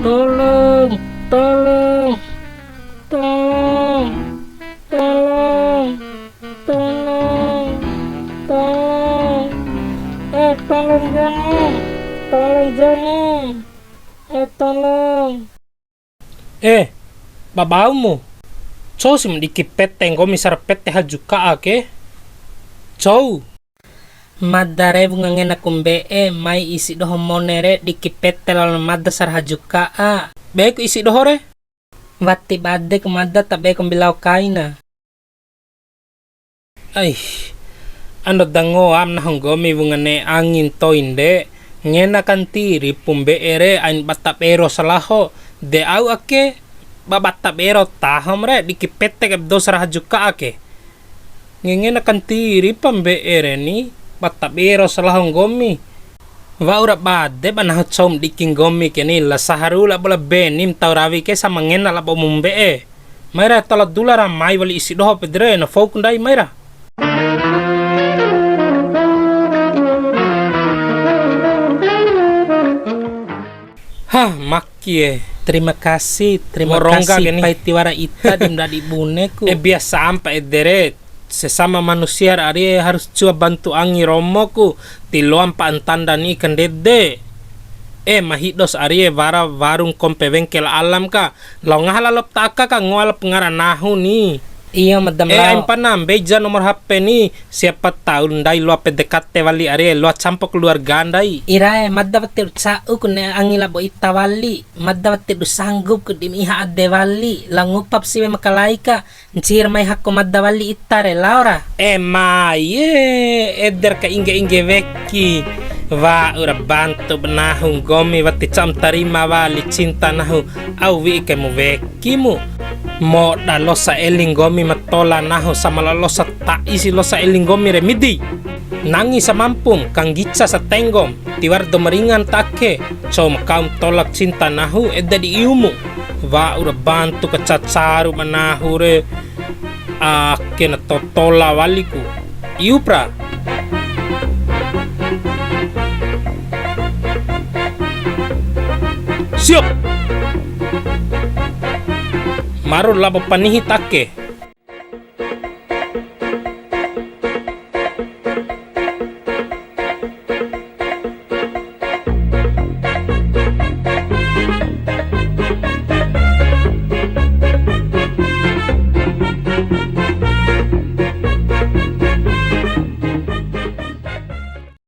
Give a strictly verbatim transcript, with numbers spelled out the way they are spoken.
Tolong, tolong, tolong, tolong, tolong, tolong. Eh, tolong, Joni. Tolong, Joni. Eh, tolong. Eh, ba baumu. Cou si ma diki pete nggomi sara pete haju ka'a ke. Cou. Mada re wunga ngena ku mbe'e, mai isi doho mone re diki pete lalo mada sara haju ka'a. Be ku isi doho re. Wati bade ku mada ta be ku mbilau kaina. Aih, ando da ngoam nahu nggomi wunga ne'e angi ntoin de, ngena kantiri pu mbe'e re ain bata bero salaho, de au ake, ba bata bero tahom re, diki pete kai ba dou sara haju ka'a ke. Ngena kantiri pa mbe'e re ni, bata bero salaho nggomi. Wa'ura bade ba nahu cou ma diki nggomi ke ni, la Saharu labo la Beni ma tau rawi ke sama ngena labo mu mbe'e. Maira tala dula ra mai wali isi doho pede re, na fou ku ndai maira. Hah, maki e. Terima kasih, terima kasih, pai tiwara ita di ndadi bune ku. Eh, biasa ampa ede re. Sesama manusia ra arie harus cua bantu angi romo ku, ti loam pa ntanda ni kandede. Eh, ma hidos arie wara warung kompe wengkel alam ka, lao ngaha lalop ta aka ka ngoa lop ngara nahu ni. Iyo, madam lao. Eh, ain pana mbeja nomor H P ni, siapa tahu ndai loa P D K T wali arie, loa campo keluarga ndai. Irae, mada wati ca'u ku ne'e angi labo ita wali, mada wati du sanggup ku di ma iha ade wali, lao ngupap siwe makalai ka, ncir mai hako mada wali ita re, lao ra. E mai e, eder ka ingge-ingge weki. Wa'ura bantu ba nahu nggomi wati ca'um tarima wali cinta nahu, au wi'i kaimu wekimu. Moda losa eli nggomi ma tola nahu sama la losa ta'i si losa eli nggomi re midi. Nangi samampum, kanggica satenggom, tiwara dou ma ringan ta ake, cou ma kaum tolak cinta nahu eda di iumu. Wa'ura bantu ka cacaru ba nahu re, ake na totola waliku. Iupra. Siap. Maru labo panihi ta ake.